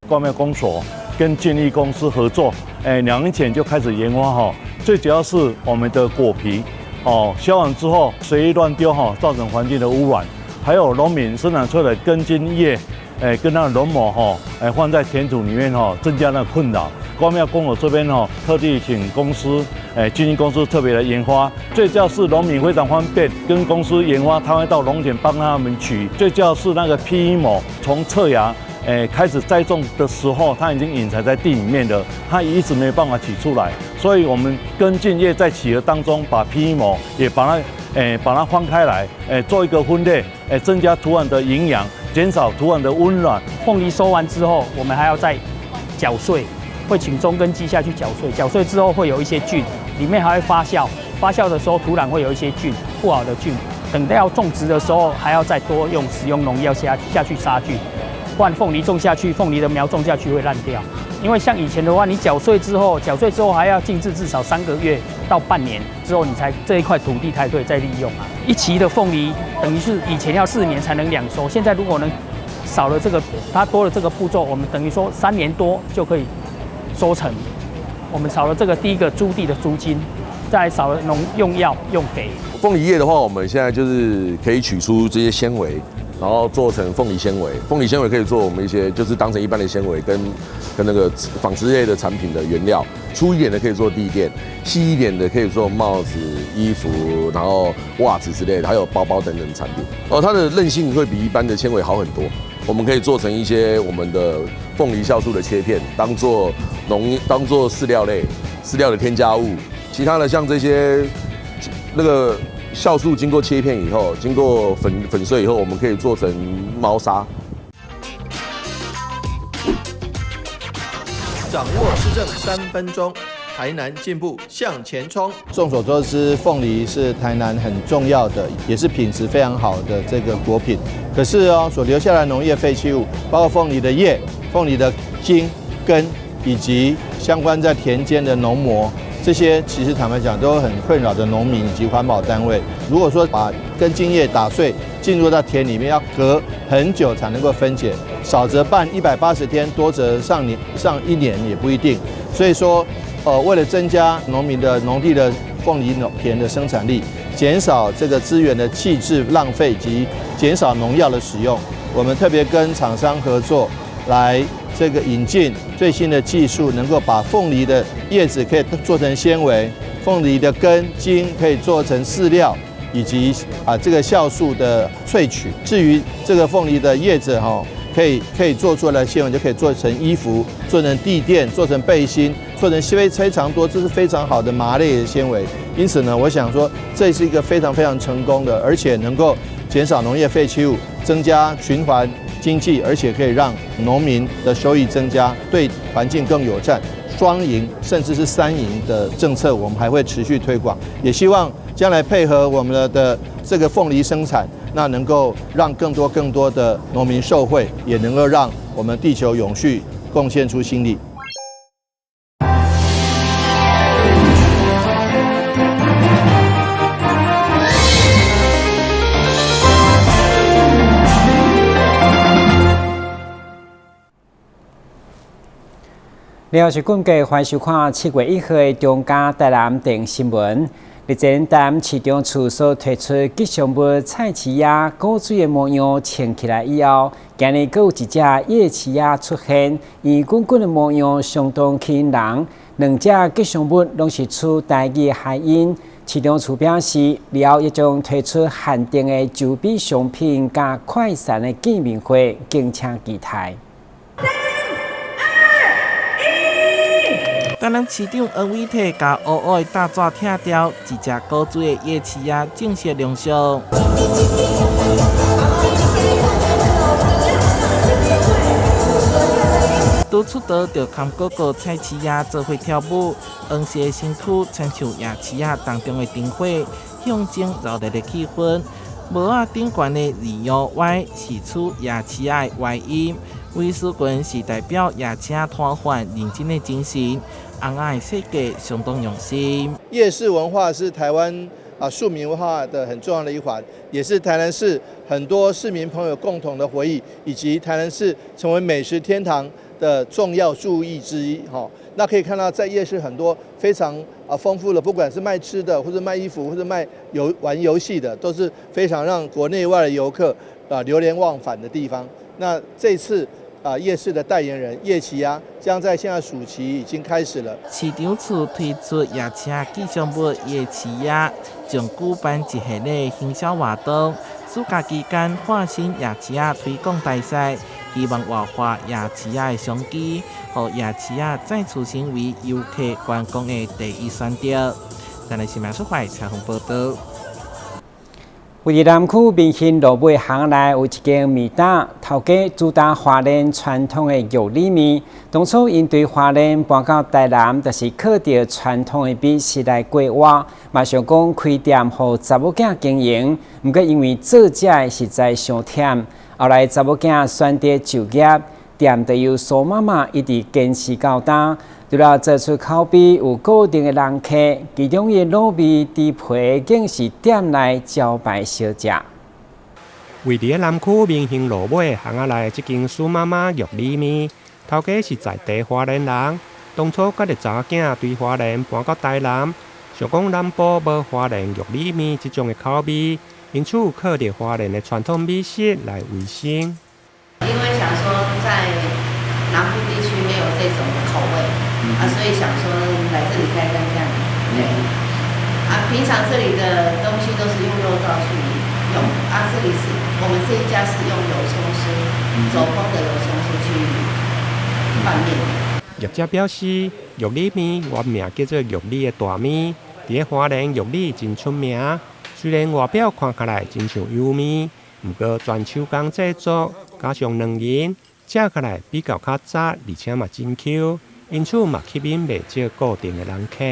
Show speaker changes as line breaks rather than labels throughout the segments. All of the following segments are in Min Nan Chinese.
高廟公所跟建立公司合作，2年前就開始研發哈，最主要是我們的果皮哦，削完之後隨意亂丟哈，造成環境的污染，還有農民生產出來的根莖葉，跟那個農膜哈，放在田土裡面哈，增加那個困擾。高廟公所這邊哈，特地請公司，經紀公司特別來研發，最主要是農民非常方便，跟公司研發，他會到農田幫他們取。最主要是那個 PE 膜從側芽。開始栽種的時候，它已經隱藏在地裡面了，它一直沒有辦法取出來，所以我們根莖葉在取的當中，把 PE 膜也把它翻開來，做一個分類，增加土壤的營養，減少土壤的溫暖。
鳳梨收完之後，我們還要再攪碎，會請中耕機下去攪碎，攪碎之後會有一些菌，裡面還會發酵，發酵的時候土壤會有一些菌，不好的菌，等到要種植的時候，還要再多用使用農藥下去殺菌。不然鳳梨種下去，鳳梨的苗種下去會爛掉。因為像以前的話，你攪碎之後，攪碎之後還要靜置至少3個月到半年之後，你才這一塊土地才可以再利用啊。一期的鳳梨等於是以前要4年才能兩收，現在如果能少了這個，它多了這個步驟，我們等於說3年多就可以收成。我們少了這個第一個租地的租金，再少了農用藥用肥。
鳳梨葉的話，我們現在就是可以取出這些纖維。然後做成鳳梨纖維，鳳梨纖維可以做我們一些，就是當成一般的纖維，跟那個紡織類的產品的原料。粗一點的可以做地墊，細一點的可以做帽子、衣服，然後襪子之類的，還有包包等等產品。哦，它的韌性會比一般的纖維好很多。我們可以做成一些我們的鳳梨酵素的切片，當做飼料類、飼料的添加物。其他的像這些那個。酵素經過切片以後，經過粉碎以後，我們可以做成貓砂。
掌握市政3分鐘，台南進步向前衝。
眾所周知，鳳梨是台南很重要的，也是品質非常好的這個果品。可是哦，所留下來農業廢棄物，包括鳳梨的葉、鳳梨的莖、根，以及相關在田間的農膜。這些其實坦白講都很困擾的農民以及環保單位。如果說把根莖葉打碎進入到田裡面，要隔很久才能夠分解，少則半180天，多則上年上一年也不一定。所以說，為了增加農民的農地的鳳梨農田的生產力，減少這個資源的棄置浪費及減少農藥的使用，我們特別跟廠商合作來。這個引進最新的技術，能夠把鳳梨的葉子可以做成纖維，鳳梨的根莖可以做成飼料，以及這個酵素的萃取。至於這個鳳梨的葉子哈，可以做出來的纖維就可以做成衣服、做成地墊、做成背心、做成非非常多，這是非常好的麻類的纖維。因此呢，我想說這是一個非常非常成功的，而且能夠減少農業廢棄物，增加循環經濟，而且可以讓農民的收益增加，對環境更友善，雙贏甚至是三贏的政策，我們還會持續推廣。也希望將來配合我們的這個鳳梨生產，那能夠讓更多更多的農民受惠，也能夠讓我們地球永續貢獻出心力。
了是根據歡迎收看7月1號的中嘉台南電新聞。日前，台南市長處所推出吉祥物菜市仔古錐的模樣穿起來以後，今日閣有一隻夜市仔出現，圓滾滾的模樣相當吸引人。兩隻吉祥物攏是取台語諧音。市長處表示，日後也將推出限定的周邊商品佮快閃的見面會，敬請期待。
台南市長黃偉哲共烏烏的大紙拆掉，一隻古錐的夜市仔正式亮相。拄出道就含哥哥菜市仔做伙跳舞，黃色的身軀親像夜市仔當中的燈火，象徵熱鬧的氣氛。帽仔頂懸的二 U Y 是取夜市仔的諧音，威斯群是代表夜市攤販認真的精神，尪仔的設計相當用心。
夜市文化是台灣庶民文化的很重要的一環，也是台南市很多市民朋友共同的回憶，以及台南市成為美食天堂的重要注意之一哈。那可以看到，在夜市很多非常豐富的，不管是賣吃的，或者賣衣服，或者賣遊玩遊戲的，都是非常讓國內外的遊客流連忘返的地方。那這次夜市的代言人夜市仔，將在現在暑期已經開始了。
市場處推出夜市吉祥物夜市仔，將舉辦一系列行銷活動。暑假期間化身夜市仔推廣大使，希望活化夜市仔的商機，予夜市仔再次成為遊客觀光的第一選擇。台南新聞出發採訪報道。
位佇南區民興路尾巷內有一間麵搭，頭家主打花蓮傳統的玉里麵。當初𪜶對花蓮搬到台南，就是靠著傳統的美食來過活，嘛想講開店予查某囝經營。毋過因為做食的實在傷忝，後來查某囝選擇就業，店就由蘇媽媽一直堅持到今。除了做出口碑有固定的人客，其中伊的滷味豬皮更是店內招牌小食。
位佇南區民興路尾巷仔內這間蘇媽媽玉里麵，頭家是在地花蓮人。當初佮著查某囝對花蓮搬到台南，想講南部無花蓮玉里麵這種的口味，因此靠著花蓮的傳統美食來維生。
因為想說在南部地區沒有這種口味。所以想說來這裡開看看，對。平常這裡的東西都是用肉燥去用，這裡是我們這一家是用油蔥酥，手工的油蔥酥去拌麵。
業者表示，玉里麵原名叫做玉里的大麵，佇咧花蓮玉里真出名。雖然外表看起來真像油麵，毋過全手工製作，加上軟韌，食起來比較較紮，而且嘛真 Q。因此嘛吸引袂少固定的人客。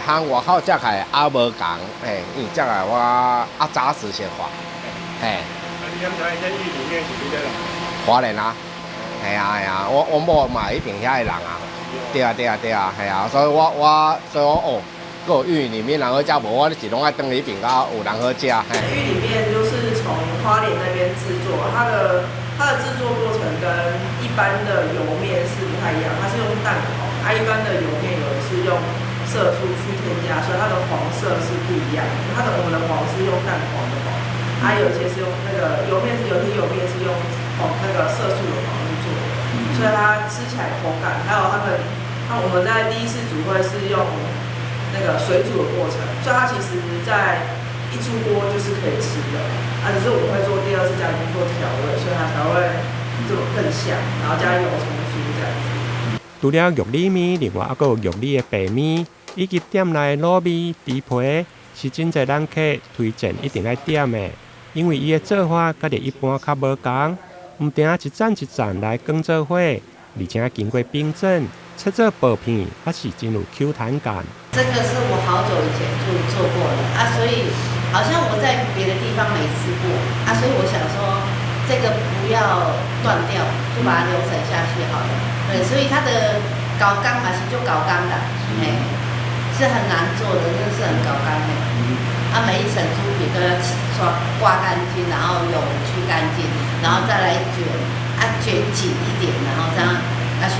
和外口食起來也無仝，嘿，因為食起來我紮實些滑，嘿。
你敢知這玉里麵是佗佗來？
花蓮啊，係啊係啊，我某嘛一定遐的人啊，對啊對啊對啊，係啊，所以我哦，閣有玉里麵人好食無，我是攏愛轉去彼邊較有人好食。
玉里麵就是從花蓮那邊製作，它的製作過程跟一般的油麵是不太一樣，它是用蛋黃。一般的油麵有的是用色素去添加，所以它的黃色是不一樣的。我們的黃是用蛋黃的黃，有些是用那個油麵，有些油麵是用黃那個色素的黃去做的，所以它吃起來口感，還有他們，那我們在第一次煮會是用那個水煮的過程，所以它其實在一出鍋就是可以吃的，只是我們會做第二次加工做調味，所以它才會這麼更香，然後加油蔥酥這樣子。
除了玉里麵，另外猶閣有玉里的白麵，以及店內滷味、豬皮，是真濟人客推薦一定愛點的。因為伊的做法佮著一般較無仝，毋定一層一層來捲做伙，而且經過冰鎮，切做薄片，還是真有 Q 彈感。
這個是我好久以前就做過了啊，所以好像我在別的地方沒吃過啊，所以我想說這個不要斷掉，就把它流傳下去好了。對，所以它的厚工嘛是足厚工的，嘿，是很難做的，真的是很厚工的。每一層豬皮都要刷刮乾淨，然後油去乾淨，然後再來捲，捲緊一點，然後這樣下去。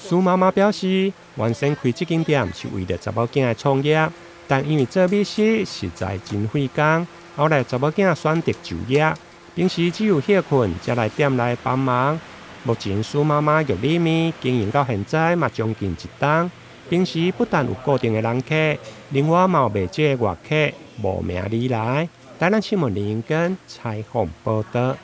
蘇媽媽表示，原先開這間店是為了查某囝的創業，但因為做美食實在真費工，後來查某囝選擇就業，平時只有歇睏才來店內幫忙。目前蘇媽媽玉里麵經營到現在嘛將近一冬，平時不但有固定的人客，另外嘛有袂少的外客慕名而來。台南新聞林英根採訪報道。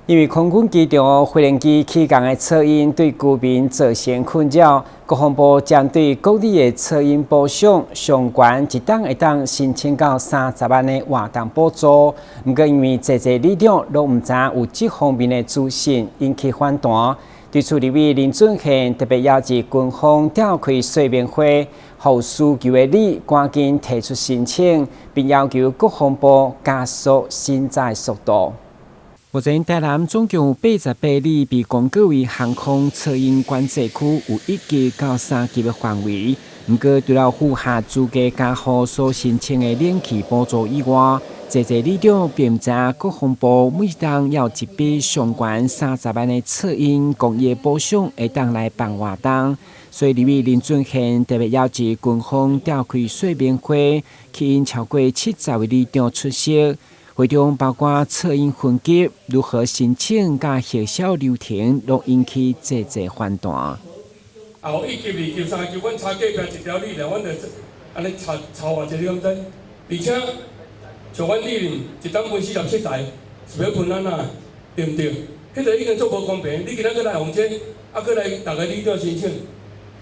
因為空軍機場飛行機起降的噪音對居民造成困擾，國防部針對國旅的噪音補償上懸一檔會當申請到30萬的活動補助。毋過因為濟濟里長攏毋知有這方面的資訊，引起反彈。對此，立委林俊憲特別邀集軍方召開說明會，予需求的里趕緊提出申請，並要求國防部加速審查速度。目前台南總共有88里被公告為航空噪音管制區，有1級到3級的範圍。毋過，除了符合資格加戶所申請的冷氣補助以外，濟濟里長並毋知影國防部每一冬有一筆上懸30萬的策應工業補償會當來辦活動，所以立委林俊憲特別邀集軍方召開說明會，吸引超過70位里長出席。會中包括策應分級、如何申請、佮核銷流程，攏引起濟濟反彈。
啊，一級、二級、三級，阮查隔壁一條里咧，阮就按呢查查偌濟，你敢知？而且像阮里面一冬分47台，是欲分按怎？對毋對？彼個已經足無公平。你今仔閣來予這，啊，閣來逐个里長申請，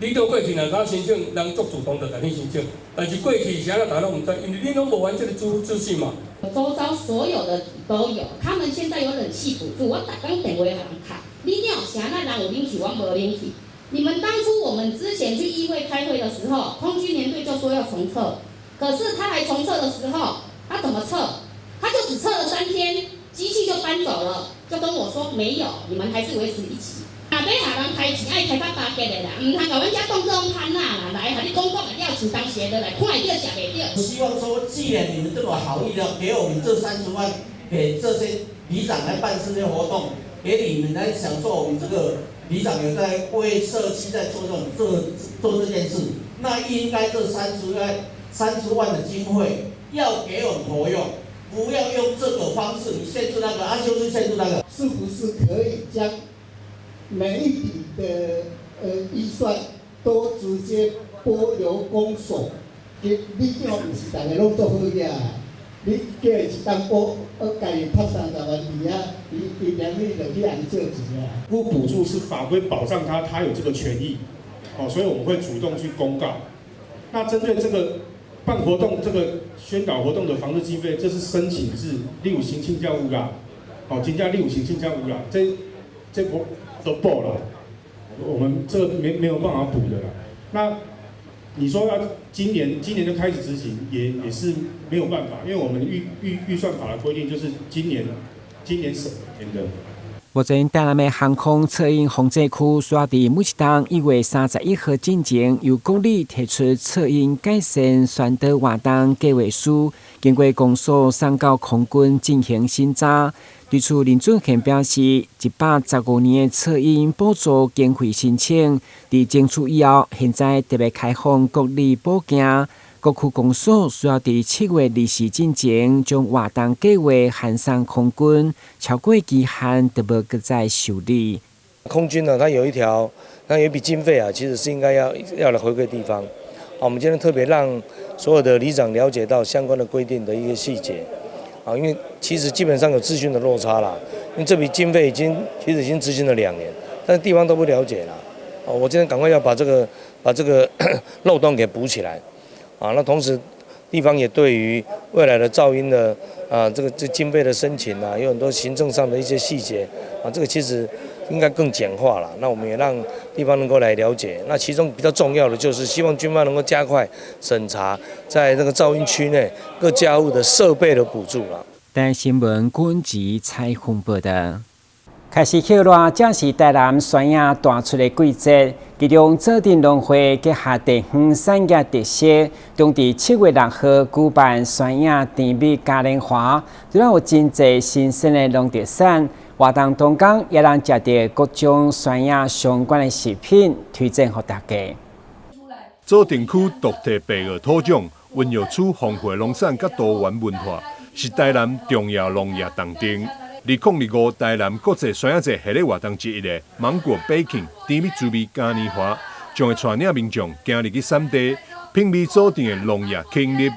里長過去若敢申請，人足主動就共你申請，但是過去是按怎，大家攏毋知，因為你攏無完這个資訊嘛。
周遭所有的都有，他們現在有冷氣補助，我逐工電話予人敲，里長啥那人有冷氣，我無冷氣。你們當初我們之前去議會開會的時候，空軍聯隊就說要重測，可是他來重測的時候，他怎麼測？他就只測了3天，機器就搬走了，就跟我說沒有，你們還是維持一級。若欲予人開錢，愛開較巴結的啦，毋通共阮遮當做番仔啦，來，予你講講會了，像當時落來看會著，食袂著。
希望說，既然你們這麼好意的給我們這30萬，給這些里長來辦這些活動，給你們來享受我們這個里長有在為社區在做這種做做這件事，那應該這三十萬的經費要給我們活用，不要用這個方式，你限制那個，啊就是限制那個。
是不是可以將每一筆的預算都直接撥由公所？里長毋是逐个攏做好額，你叫伊一冬撥，家己拍30萬佇遐，伊伊連你就去紅借錢啊。
不補助是法規保障他，他有這個權益，哦，所以我們會主動去公告。那針對這個辦活動、這個宣導活動的房子經費，這是申請制，你有申請才有啦，哦，真正你有申請才有啦，這無都補了，我們這個沒有辦法補的啦。那你說要今年就開始執行，也是沒有辦法，因為我們預算法的規定就是今年審的。
目前台南的航空策應防制區需要佇每一冬1月31號進前，由國里提出策應改善宣導活動計劃書，經過公所送到空軍進行審查。對此，林俊憲表示，115年的策應補助經費申請，佇爭取以後，現在特別開放國里補件。各區公所需要佇7月24進前，將活動計劃函送空軍，超過期限就無閣再受理。
空軍呢，它有一條，它有一筆經費啊，其實是應該要來回饋地方。我們今天特別讓所有的里長了解到相關的規定的一些細節。啊，因為其實基本上有資訊的落差啦，因為這筆經費已經其實已經執行了2年，但是地方都不了解啦。哦，我今天趕快要把這個漏洞給補起來。啊，那同時地方也對於未來的噪音的啊，這經費的申請啊，有很多行政上的一些細節啊，這個其實應該更簡化了。那我們也讓地方能夠來了解。那其中比較重要的就是希望軍方能夠加快審查，在那個噪音區內各家戶的設備的補助了。
台新聞軍籍採訪報道。開始歇熱，正是台南酸葉大出的季節。其中，左鎮農會結合地方產業特色，將佇7月6號舉辦酸葉甜蜜嘉年華，除了有真濟新鮮的農特產，活動當中也能食著各種酸葉相關的食品，推薦予大家。
左鎮區獨特白堊土壤，孕育出豐富的農產佮多元文化，是台南重要農業重鎮。2025台南國際酸葉節系列活動之一的芒果 baking 甜蜜滋味嘉年華，將會帶領民眾行入去產地，品味左鎮的農業吸引力。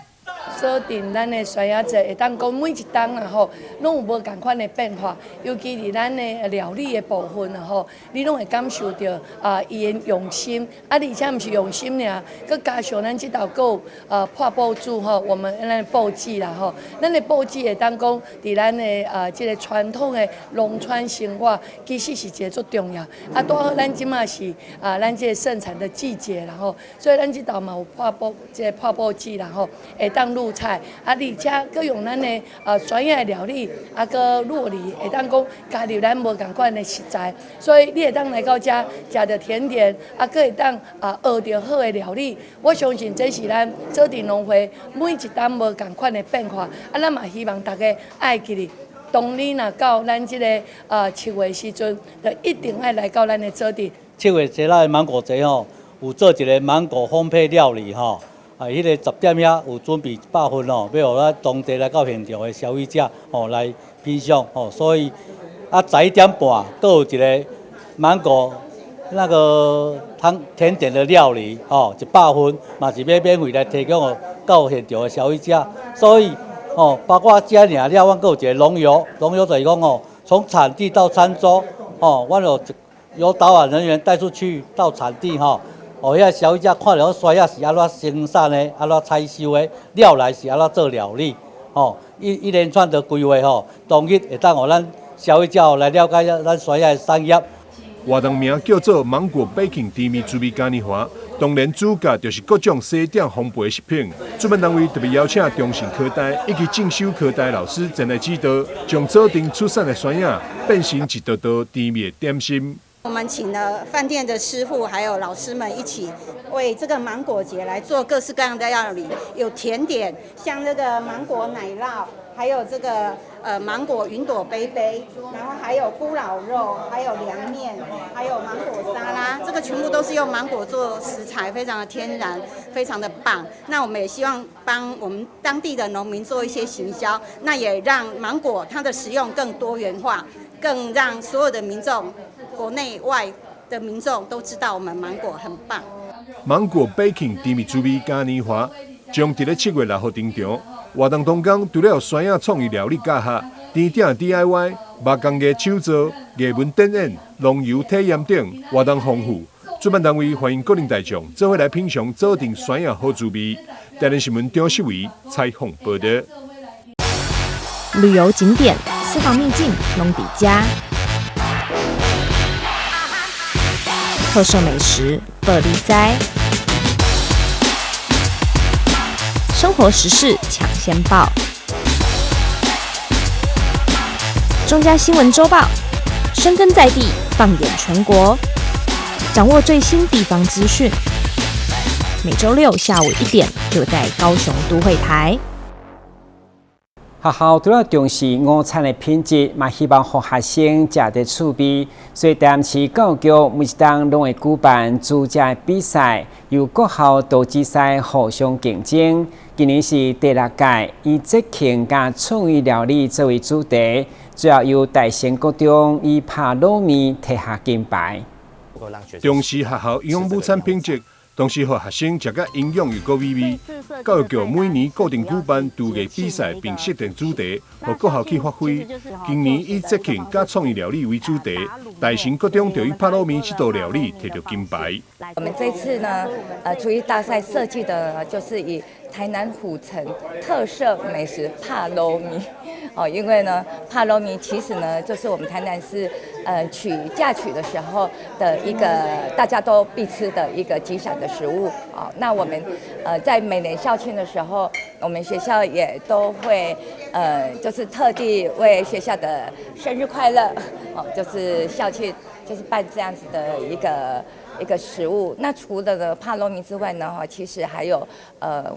左鎮咱的酸葉節會當講每一冬啊吼，攏有無仝款的變化，尤其佇咱的料理的部分啊吼，你攏會感受著啊伊的用心，啊而且毋是用心爾，閣加上咱這道閣有破布煮吼，我們咱的布子啦吼，咱的布子會當講佇咱的這個傳統的農村生活，其實是一个足重要。啊，拄好咱這馬是啊咱這个盛產的季節啦吼，所以咱這道嘛有破布這个破布子啦吼，會當入。菜，啊，而且閣用咱的專業的料理，啊，閣酪梨，會當講加入咱無仝款的食材，所以你會當來到遮食著甜點，啊，閣會當學著好的料理。我相信這是咱左鎮農會每一冬無仝款的變化，啊，咱嘛希望大家愛記得。當你若到咱這個7月時陣，就一定愛來到咱的左鎮。
7月這咱的芒果節吼，有做一個芒果烘焙料理吼，啊，彼個10點遐有準備100份吼，欲予咱當地來到現場的消費者吼來品嚐吼，所以啊11點半，閣有一個芒果那個湯甜點的料理吼，100份嘛是欲免費來提供予到現場的消費者，所以。哦，包括遮爾了，阮閣有一個農遊，農遊就是講哦，從產地到餐桌，哦，阮有由導覽人員帶出去到產地吼，哦，遐消費者看著酸葉是按怎生產的，按怎採收的，了來是按怎做料理，哦，一連串的規劃吼，當日會當予咱消費者來了解咱酸葉的產業。
活動名叫做芒果 Baking 甜蜜滋味嘉年華，當然主角就是各種西點烘焙食品。主辦單位特別邀請中正科大以及進修科大老師前來指導，將左鎮出產的酸葉變成一道道甜蜜的點心。
我們請了飯店的師傅還有老師們一起為這個芒果節來做各式各樣的料理，有甜點，像這個芒果奶酪，還有這個芒果雲朵杯杯，然後還有咕咾肉，還有涼麵，還有芒果沙拉，這個全部都是用芒果做食材，非常的天然，非常的棒。那我們也希望幫我們當地的農民做一些行銷，那也讓芒果它的食用更多元化，更讓所有的民眾，國內外的民眾都知道我們芒果很棒。
芒果 Baking 甜蜜滋味嘉年華將佇咧7月6號登場。活動當中，除了酸葉創意料理教學、甜點 DIY、木工藝手作、藝文展演、農遊體驗等活動豐富。主辦單位歡迎各人大眾做伙來品嚐左鎮酸葉好滋味。台南新聞張世維採訪報導。
旅遊景點、私房秘境，攏佇遮；特色美食，報你知；生活時事搶先報，中嘉新聞週報，深耕在地，放眼全國，掌握最新地方資訊。每週六下午1點，就在高雄都會台。
學校除了重視午餐的品質，嘛希望予學生食得趣味。所以台南市教育局每一冬攏會舉辦煮食的比賽，由各校廚師賽互相競爭。今年是第六屆，以節慶佮創意料理作為主題，最後由大成國中以拍滷麵提下金牌。
重視學校營養午餐品質，同時予學生食甲營養又閣美味。教育局每年固定舉辦廚藝比賽，並設定主題，予各校去發揮。今年以節慶佮創意料理為主題，大成國中就以拍滷麵這道料理提著金牌。
我們這次呢，廚藝大賽設計的就是以台南府城特色美食拍滷麵。哦，因為呢，拍滷麵其實呢，就是我們台南市娶嫁娶的時候的一個大家都必吃的一個吉祥的食物。哦，那我們在每年校慶的時候，我們學校也都會就是特地為學校的生日快樂，哦，就是校慶，就是辦這樣子的一個食物。那除了呢拍滷麵之外呢，哈，其實還有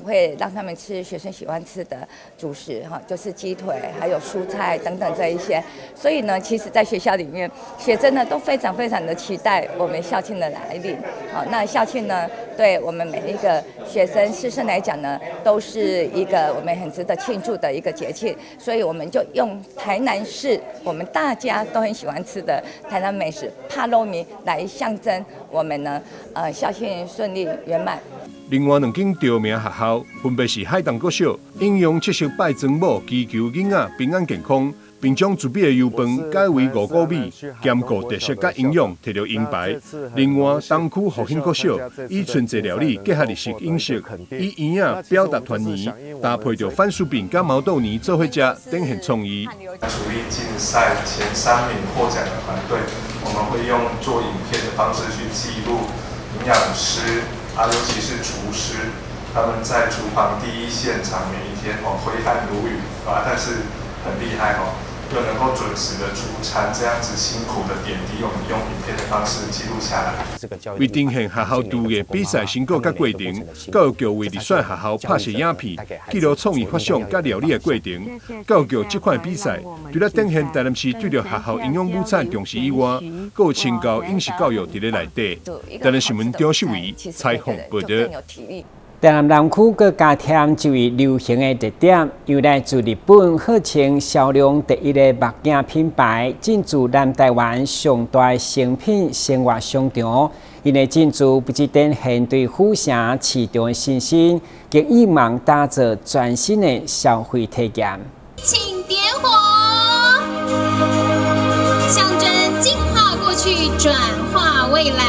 會讓他們吃學生喜歡吃的主食，哈，就是雞腿，還有蔬菜等等這一些。所以呢，其實，在學校裡面，學生呢都非常非常的期待我們校慶的來臨。好，那校慶呢，對我們每一個學生師生來講呢，都是一個我們很值得慶祝的一個節慶。所以我們就用台南市我們大家都很喜歡吃的台南美食拍滷麵來象徵我們呢，校慶順利圓滿。
另外兩間著名學校分別是海東國小，應用七夕拜祖母，祈求囡仔平安健康，並將自備的油飯改為五穀米，兼顧特色佮營養，提著銀牌。另外，東區復興國小以春節料理結合日式飲食，以圓仔表達團圓，搭配著番薯餅佮毛豆泥做伙食，展現創意。
廚藝競賽前3名獲獎的團隊，我們會用做影片的方式去記錄營養師啊，尤其是廚師，他們在廚房第一現場，每一天哦揮汗如雨啊，但是很厲害哦，又能夠準時的出餐，這樣子辛苦的點滴，我們用影片的方式記錄下來。
為呈現學校廚藝比賽成果佮過程，教育局為遴選學校拍攝影片、記錄創意發想佮料理的過程。教育局這款比賽，除了展現台南市對著學校營養午餐重視以外，閣有深厚飲食教育佇咧內底。台南新聞張秀維採訪報導。
台南南區閣加添一位流行的熱點，由來自日本號稱銷量第一的目鏡品牌進駐南台灣上大誠品生活商場。𪜶的進駐不只展現對府城市場的信心，更希望打造全新的消費體驗。
請點火，象徵淨化過去，轉化未來。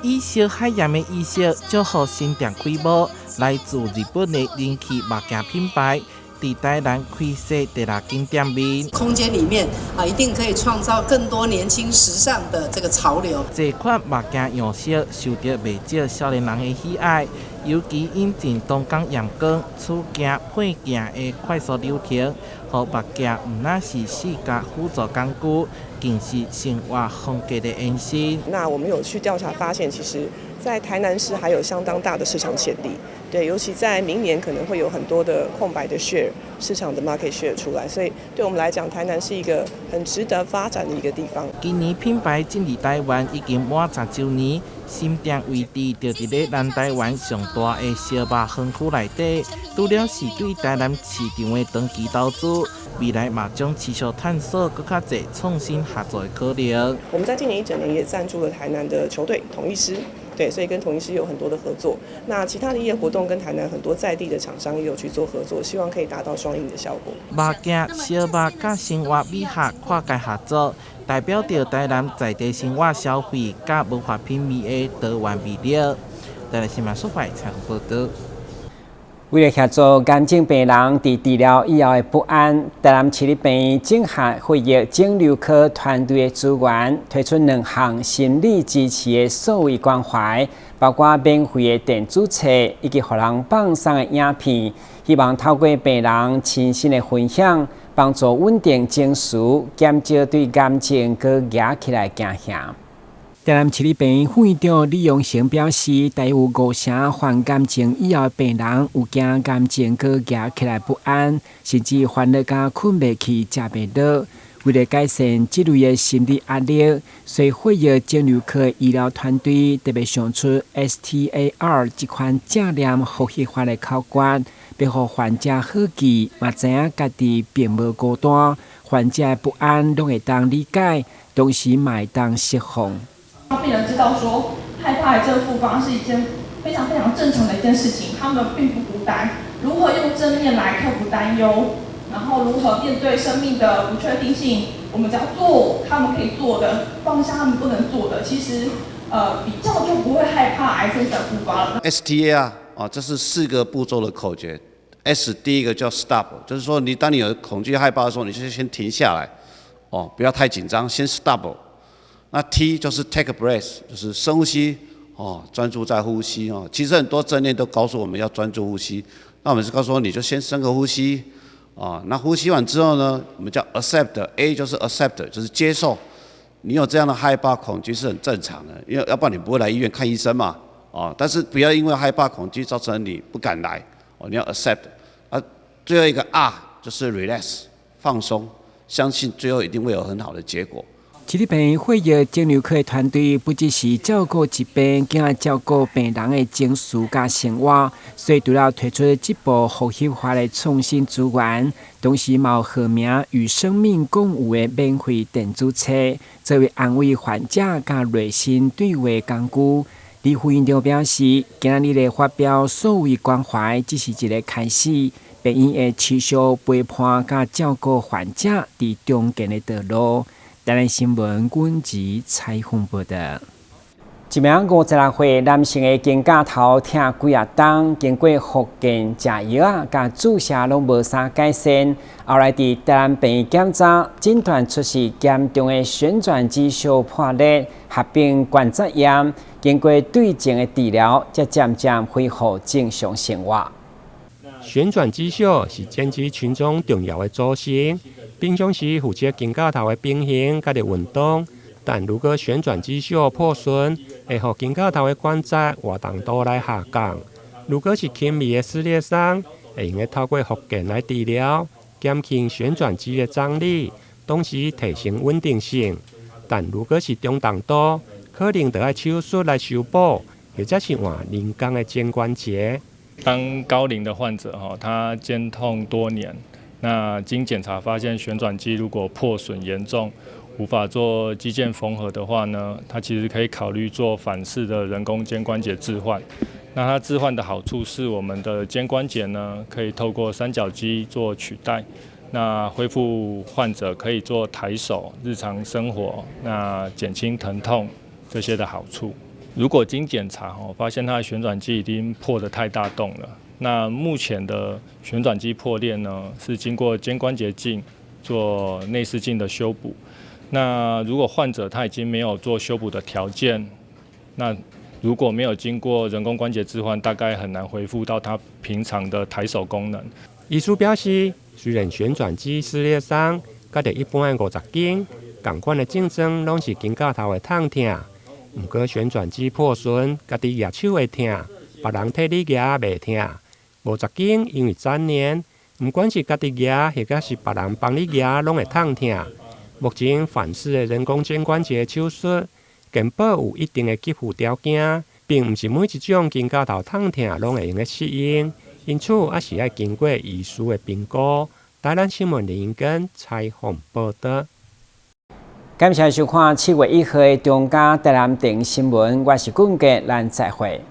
以燒海鹽的儀式祝福新店開幕，來自日本的人氣目鏡品牌，佇台南開設第六間店面。
空間裡面啊，一定可以創造更多年輕時尚的這個潮流。
這款目鏡樣式受著袂少少年人的喜愛，尤其引進東港驗光、取鏡、配鏡的快速流程，予目鏡毋但是視覺輔助工具，更是生活風格的延伸。
那我們有去調查發現，其實在台南市還有相當大的市場潛力。對，尤其在明年可能會有很多的空白的 share 市場的 market share 出來，所以對我們來講，台南是一個很值得發展的一個地方。
今年品牌進入台灣已經滿10週年，新店位置就佇咧南台灣上大的燒肉園區內底，除了是對台南市場的長期投資，未來嘛將持續探索閣較濟創新合作的可能。
我們在今年一整年也贊助了台南的球隊統一獅。對，所以跟統一獅有很多的合作。那其他的異業活動跟台南很多在地的廠商也有去做合作，希望可以達到雙贏的效果。
目鏡、燒肉佮生活美學跨界合作，代表著台南在地生活消費佮文化品味的多元魅力。台南新聞蘇懷採訪報導。
為了協助癌症病人佇治療以後的不安，台南市立病院整合血液腫瘤科團隊的資源，推出兩項心理支持的數位關懷，包括免費的電子冊以及予人放鬆的影片，希望透過病人親身的分享，幫助穩定情緒，減少對癌症閣壓起來驚嚇。台南市立病院副院長李永成表示，大約有五成患癌症以後的病人有驚癌症閣壓起來不安，甚至煩惱甲睏袂去、食袂落。為了改善這類的心理壓力，所以血液腫瘤科醫療團隊特別想出 STAR 這款正念呼吸法的口訣，欲予患者好記，嘛知影家己並無孤單，患者的不安攏會當理解，同時嘛會當釋放。
讓病人知道說，害怕癌症復發是一件非常非常正常的一件事情，他們並不孤單。如何用正念來克服擔憂，然後如何面對生命的不確定性，我們只要做他們可以做的，放下他們不能做的，其實，比較就不會害怕癌症的復發了。
STAR 啊，這是四個步驟的口訣。S 第一個叫 Stop，就是說你當你有恐懼害怕的時候，你就先停下來，哦，不要太緊張，先 Stop。那 T 就是 take a breath，就是深呼吸，哦，專注在呼吸哦。其實很多正念都告訴我們要專注呼吸，那我們是告訴說你就先深個呼吸，啊，那呼吸完之後呢，我們叫 accept，A 就是 accept，就是接受。你有這樣的害怕恐懼是很正常的，因為要不然你不會來醫院看醫生嘛，哦，但是不要因為害怕恐懼造成你不敢來，哦，你要 accept。啊，最後一個 R 就是 relax，放鬆，相信最後一定會有很好的結果。
市立病院血液腫瘤科的團隊不只是照顧疾病，更愛照顧病人的情緒佮生活。所以除了推出這部呼吸法的創新資源，同時嘛有號名與生命共舞的免費電子冊，作為安慰患者佮內心對話工具。李副院長表示，今仔日的發表數位關懷只是一個開始，病院會持續陪伴佮照顧患者佇中間的道路。台南新聞，阮子採訪報導。一名56歲男性的肩胛頭疼幾仔冬，經過復健、食藥仔、佮注射攏無啥改善。後來佇台南病院檢查，診斷出是嚴重的旋轉肌小破裂，合併關節炎。經過對症的治療，才漸漸恢復正常生活。
旋轉肌袖是肩肌群中重要的組成，平常時負責肩胛頭的平衡佮運動。但如果旋轉肌袖破損，會予肩胛頭的關節活動度來下降。如果是輕微的撕裂傷，會用得透過復健來治療，減輕旋轉肌的張力，同時提升穩定性。但如果是中重度，可能就愛手術來修補，或者是換人工的肩關節。
當高齡的患者吼，他肩痛多年，那經檢查發現旋轉肌如果破損嚴重，無法做肌腱縫合的話呢，他其實可以考慮做反式的人工肩關節置換。那它置換的好處是，我們的肩關節呢可以透過三角肌做取代，那恢復患者可以做抬手、日常生活，那減輕疼痛這些的好處。如果經檢查哦，發現它的旋轉肌已經破得太大洞了，那目前的旋轉肌破裂呢，是經過肩關節鏡做內視鏡的修補。那如果患者他已經沒有做修補的條件，那如果沒有經過人工關節置換，大概很難恢復到他平常的抬手功能。
醫師表示，雖然旋轉肌撕裂傷佮著一般的50肩仝款的症狀攏是肩胛頭的痛疼，毋過旋轉肌破損，家己舉手會疼，別人替你舉袂疼。50肩因為粘連，毋管是家己舉或者是別人幫你舉，攏會痛疼。目前反式的人工肩關節手術，健保有一定的給付條件，並毋是每一種肩胛頭痛疼攏會用得適應，因此猶是愛經過醫師的評估。台南新聞林根採訪報導。
感謝收看7月1號的中嘉台南電新聞，我是俊傑，咱再會。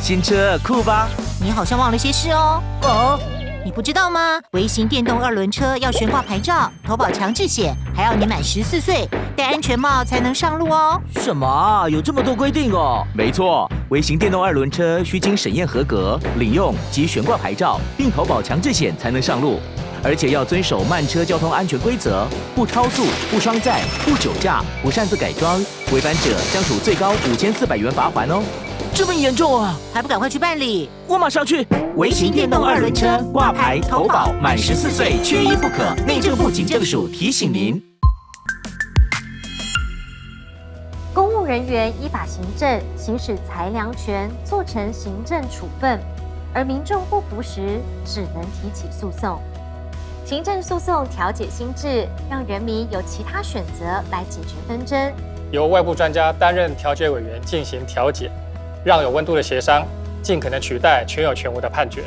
新車酷吧？
你好像忘了些事哦。
哦，
你不知道嗎？微型電動二輪車要懸掛牌照、投保強制險，還要你滿14歲、戴安全帽才能上路哦。
什麼？有這麼多規定哦？沒錯，微型電動二輪車需經審驗合格、領用及懸掛牌照，並投保強制險才能上路，而且要遵守慢車交通安全規則，不超速、不雙載、不酒駕、不擅自改裝，違反者將處最高5400元罰鍰哦。這麼嚴重啊！
還不趕快去辦理？
我馬上去。微型電動二輪車掛牌投保，滿14歲缺一不可。內政部警政署提醒您。
公務人員依法行政，行使裁量權，做成行政處分，而民眾不服時，只能提起訴訟。行政訴訟調解新制，讓人民有其他選擇來解決紛爭。
由外部專家擔任調解委員進行調解。讓有溫度的協商盡可能取代全有全無的判決。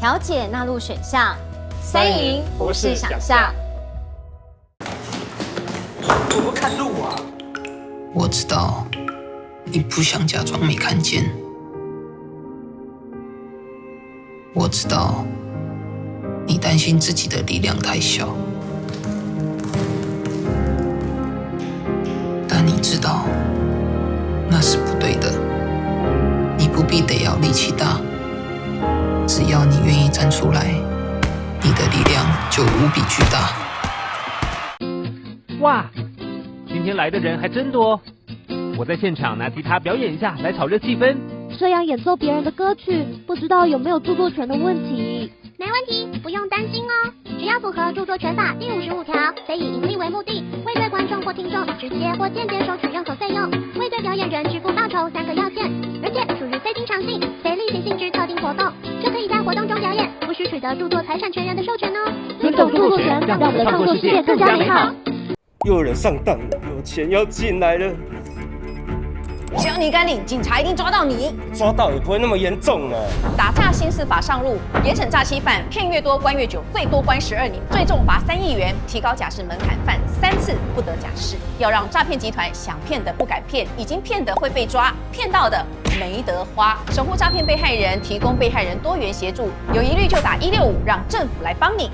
調解納入選項，三贏不是想象。
我不看路啊！
我知道你不想假裝沒看見，我知道你擔心自己的力量太小，但你知道那是不對的。你不必得要力氣大，只要你願意站出來，你的力量就無比巨大。
哇，今天來的人還真多。我在現場拿吉他表演一下，來炒熱氣氛。
這樣演奏別人的歌曲，不知道有沒有著作權的問題。
沒問題，不用擔心哦。只要符合著作權法第55條，非以營利為目的，未對觀眾或聽眾直接或間接收取任何費用，未對表演人支付報酬三個要件，而且屬於非經常性、非例行性之特定活動，就可以在活動中表演，無需取得著作財產權人的授權哦。
尊重著作權，讓我們的創作世界更加美好。
又有人上當了，有錢要進來了。
只要你敢領，警察一定抓到你。
抓到也不會那麼嚴重啊。
打詐新司法上路，嚴審詐欺犯，騙越多關越久，最多關12年，最重罰3億元，提高假釋門檻，犯三次不得假釋。要讓詐騙集團想騙的不敢騙，已經騙的會被抓，騙到的沒得花。守護詐騙被害人，提供被害人多元協助，有疑慮就打165，讓政府來幫你。